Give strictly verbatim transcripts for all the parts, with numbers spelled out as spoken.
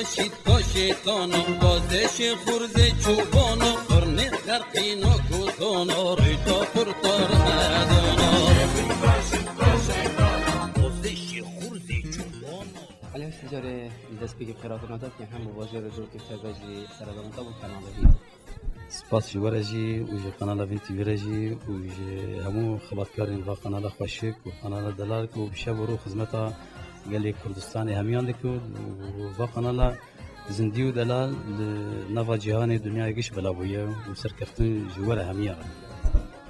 Şîta şêtana, bazê şêxurzê çobana, qirnê xerqîna kotana, rîta qurtar medana. Bazê şêxurzê çobana. Elê, carê destpêkê xêratina te, hemû bajêr û cihokê te ve jî seredana te bo kanalê vî. Spas ji we re jî û ji kanala Vîn T V re jî û ji hemû xebatkarên va kanala xweşik û kanala delal ku bi şev û rû xizmeta gelê Kurdistanê hemiyan dikin û va kanala zindî û delal li nava cîhanê, dinyayê giş bela bûye û serkeftin ji we re hemiyan re.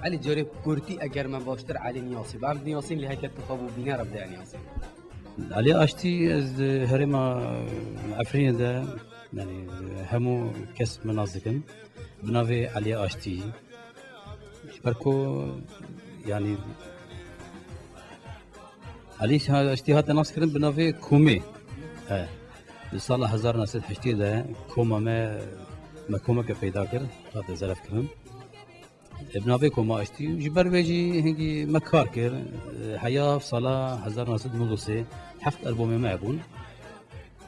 Elî, carê kurtî eger me baştir Elî Niyasî, bi em Niyasîn lê heke tu xwe bo bîne re bide Niyasî. Elî Aştî, ez di herêma Efrînê de, yanî hemû kes min nas dikin. Bi navê Elî Aştî. Ji ber ku, yanî, Elî Aştî hate nas kirin bi navê Komê. He. Di sala hezar neh sed heştê de koma me, me komeke peyda kir, hate zeref kirin. E, bi navê Koma Aştî. Ji ber vê jî hingî me kar kir. E, heya sala hezar neh sed û nod û sê heft albomê me hebûn.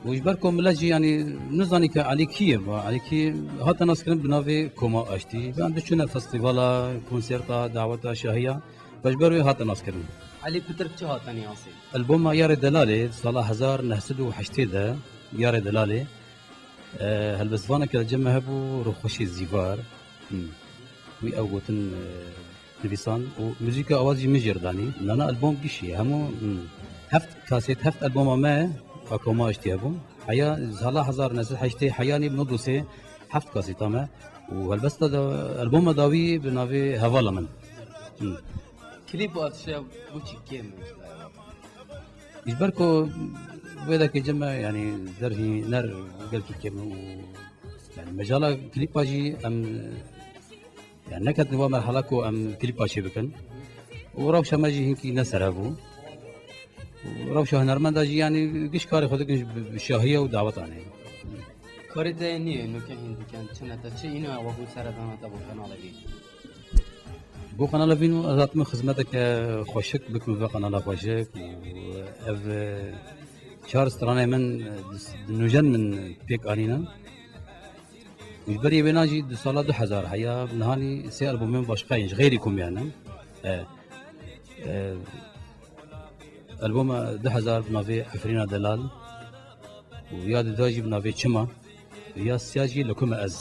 Û ji ber ku milet jî, yanî, nizanî ke Elî kî ye, ba Elî kî hate naskirin bi navê Koma Aştî. Em diçûne festîvala, konserta, daweta, şahiya. Ve ji ber wê hate naskirin. Elî pitir çi hate niyasî? Alboma Yarê Delalê, sala hezar neh sed û heştê de, Yarê Delalê, e, helbestvaneke li cem me hebû, Rûxweşê Zîvar. Hmm. Wî ew gotin, e, nivîsand û muzîka awaz jî min jê re danî. Nana albom gişî hemû, hmm, heft kasêt, heft alboma me a Koma Aştî hebûn. Heya sala hezar neh sed heştê heyanî bi nod û sê heft kasêta me û helbesta da, alboma dawî bi navê Hevala Min. Hmm. Klîp atiş e, bo çi kêm e? Ji ber ku wê dekê cem me, yanî, derhîner gelkî kêm e û, yanî, mecala klîpa jî em, yanî, neketin wa merhala ku em klîpa çê bikin. Û rewşa me jî hinkî ne ser hev bû. Û rewşa hunermenda jî, yanî, giş karê xwe dikin ji bi, bi şahiya û dawetanê. Karê te nîyê, nuke hîn dikin, çi ne te, çi îno ewa bû seredana te bo kanalê vî? Bo kanala Vîn û ez hatime xizmeteke xweşik bikim ve kanala xweşik û ev, e, çar stranê min, e, di, di nûjen min pêk anîne. Û ji berî wêna jî di sala du hezar heya nihanî sê albomên başqa yên ji xeyrî komî hene. E, e, alboma du hezar bi navê Efrîna Delal û ya duda jî bi navê Çima û ya siya jî Li Ku Me Ez.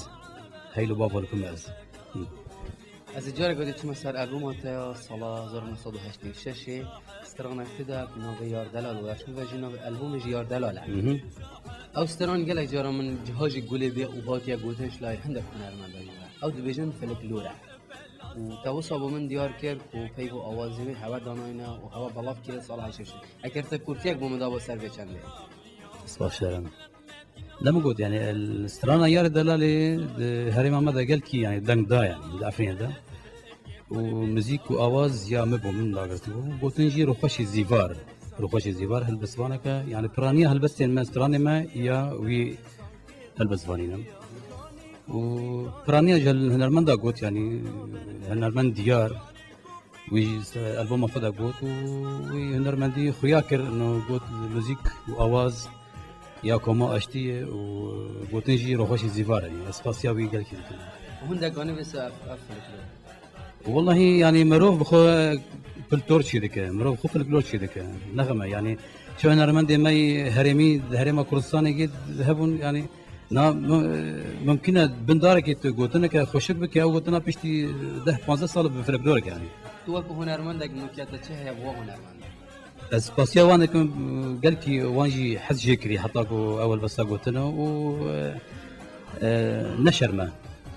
Heyl û bava li ku me ez. Hı. Ez ê careke dî çime ser albuma te ya sala hezar neh sed û heştê û şeş ê, stranek tu de bi navê Yar Delal û ez ve jî navê albumê jî Yar Delal e. Hı hı. Ew stran gelek cara min ciha jî gulê bê û hatiye gotin ji layê hindek hunermenda jî ve. Ew dibêjin folklor e. Û te wisa bo min diyar kir ku peyv û awazê wê hewe danayne û hewe belav kire sala heştê û şeş. Eger te kurtiyek bo min dabo ser vê çendê. Spas şerem. Ne min got, yanî, el, strana Yarê Delalê di herêma me de gelkî, yanî, deng da, yanî, di Efrînê de. Û muzîk û awaz ya min bû, min dagirtibû. Gotin jî Rûxweşê Zîvar. Rûxweşê Zîvar helbestvaneke, yanî, piraniya helbestên me, stranê me ya wî helbestvanî ne. Û piraniya ji hunermenda got, yanî, hunermend diyar. Wî ji alboma xwe de got û wî hunermendî xuya kir, no got muzîk û awaz ya Koma Aştî ye û gotin jî Rûxweşê Zîvar e. Ez spasiya wî gelkî dikim. Hûn dekanî vê se ev, ev folklor. Wellahî, yanî, mirov bi xwe folklor çê dike, mirov xwe folklor çê dike. Nexme, yanî, çi hunermendê me yê herêmî, di herêma Kurdistanê gê hebûn, yanî, Na, mu-, mumkin e bin darekê tu gotineke xweşik bike, ew gotina piştî deh panzdeh sal bi folklorek, yanî. Tu wek hunermendek nûke te çi heye bi we hunermendê? Ez spasiya wan dikim, gelkî wan jî hez jê kirî, heta ku ew helbesta gotine û, e, e, ne şerm e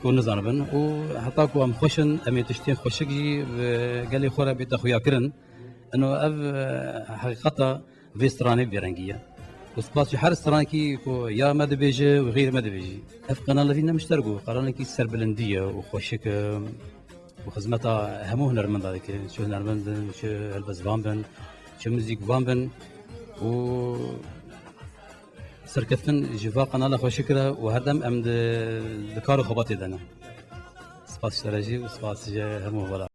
ku nizanibin û heta ku em xweş in, em ê tiştên xweşik jî bi gelê xwe re bête xuyakirin. Ino ev, e, heqîqeta vê stranê bi vê rengî ye. Û spas ji her stranekî ku ya me dibêje û xêr me dibêjî. Ev kanal evî ne mişter ku kanalekî serbilindî ye û xweşik e û xizmeta hemû hunermenda dike. Çi hunermend in, çi helbestvan bin, çi muzîkvan bin û serkeftin ji va kanala xweşik re û herdem em di, di kar û xebatê de ne. Spas ji te re jî û spas ji hemû hevala.